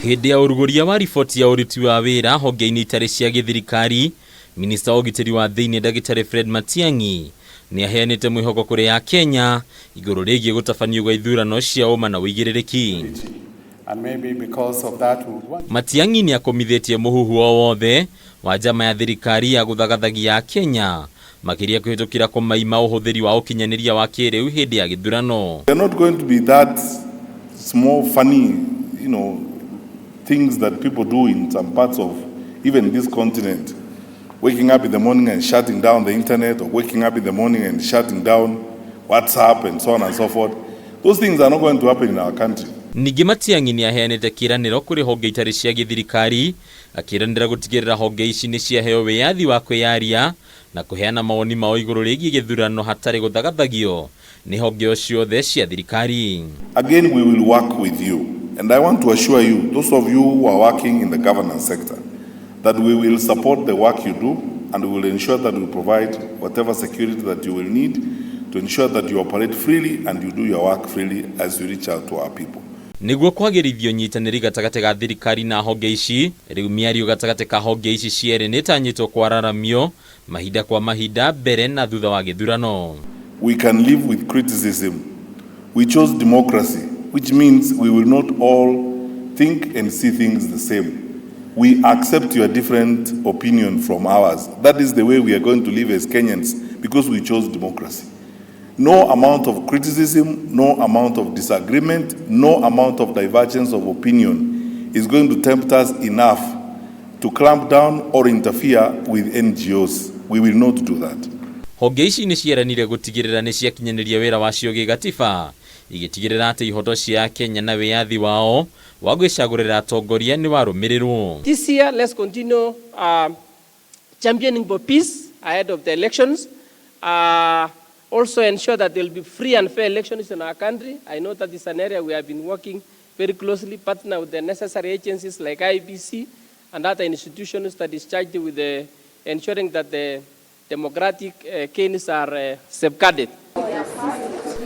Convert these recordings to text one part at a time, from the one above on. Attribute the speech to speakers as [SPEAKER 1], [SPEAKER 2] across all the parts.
[SPEAKER 1] Hĩndĩ ya ũrugũria wa riboti ya ũruti wa wĩra honge-inĩ itarĩ cia gĩthirikari, minista wa ũgitĩri wa thĩinĩ Ndagĩtarĩ Fred Matiang'i nĩ aheanĩte mwĩhoko kũrĩ Akenya igũrũ rĩgiĩ gũtabanio gwa ithurano cia ũma na ũigĩrĩrĩki.
[SPEAKER 2] And maybe because of that, we would want
[SPEAKER 1] Matiang'i nĩ akũmithĩtie mũhuhu o wothe wa njama ya thirikari ya gũthagathagia Akenya, makĩria kũhĩtũkĩra kũmaima ũhũthĩri wa ũkinyanĩria wa kĩrĩu hĩndĩ ya gĩthurano.
[SPEAKER 2] They're not going to be that small, funny things that people do in some parts of even this continent. Waking up in the morning and shutting down the internet, or waking up in the morning and shutting down WhatsApp and so on and so forth. Those things are not going to happen in our country.
[SPEAKER 1] Ningĩ Matiang'i nĩ aheanĩte kĩĩranĩro kũrĩ honge itarĩ cia gĩthirikari, akĩĩranĩra gũtigĩrĩra honge ici nĩ ciaheo wĩyathi wa kwĩyaria na kũheana mawoni mao igũrũ rĩgiĩ gĩthurano hatarĩ gũthagathagio nĩ honge o ciothe cia thirikari.
[SPEAKER 2] Again, we will work with you. And I want to assure you, those of you who are working in the governance sector, that we will support the work you do and we will ensure that we provide whatever security that you will need to ensure that you operate freely and you do your work freely as you reach out to our people.
[SPEAKER 1] Nĩguo kwagĩrithia ũnyitanĩri gatagatĩ ga thirikari na honge ici, rĩu mĩario gatagatĩ ka honge ici cierĩ nĩ ĩtanyĩtwo kwararamio mahinda kwa mahinda mbere na thutha wa gĩthurano.
[SPEAKER 2] We can live with criticism. We chose democracy, which means we will not all think and see things the same. We accept your different opinion from ours. That is the way we are going to live as Kenyans because we chose democracy. No amount of criticism, no amount of disagreement, no amount of divergence of opinion is going to tempt us enough to clamp down or interfere with NGOs. We will not do that.
[SPEAKER 1] Honge ici nĩ cieranire gũtigĩrĩra nĩ ciakinyanĩria wĩra wacio gĩgatiba, igĩtigĩrĩra atĩ ihoto cia Kenya na wĩyathi wao wa gwĩcagũrĩra atongoria nĩ warũmĩrĩrwo.
[SPEAKER 3] This year, let's continue championing for peace ahead of the elections. Also ensure that there will be free and fair elections in our country. I know that is an area we have been working very closely, partner with the necessary agencies like IEBC and other institutions that is charged with ensuring that the democratic gains are safeguarded.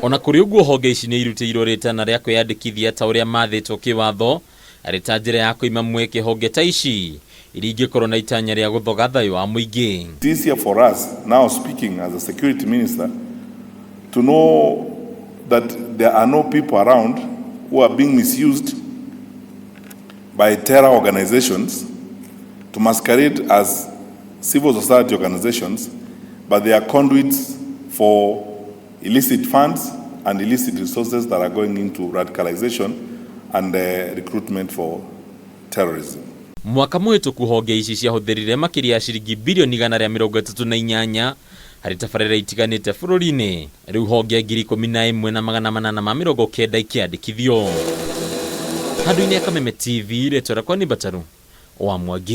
[SPEAKER 1] Ona kũrĩ ũguo, honge ici nĩ irutĩirwo rĩtana rĩa kwĩyandĩkithia ta ũrĩa mathĩtwo kĩwatho, arĩ ta njĩra ya kũima mweke honge ta ici iria ingĩkorwo na itanya rĩa gũthoga thayũ wa mũingĩ.
[SPEAKER 2] It's easier for us, now speaking as a security minister, to know that there are no people around who are being misused by terror organizations to masquerade as civil society organizations, but they are conduits for illicit funds and illicit resources that are going into radicalization and recruitment for terrorism.
[SPEAKER 1] Mwaka mũhĩtũku honge ici ciahũthĩrire makĩria ya ciringi birioni 138 harĩ tabarĩra itiganĩte bũrũri-inĩ, rĩu honge 11,890 ikĩandĩkithio. Handũ-inĩ ya Kameme TV, rĩtwa rĩakwa nĩ Mbataru wa Mwangi.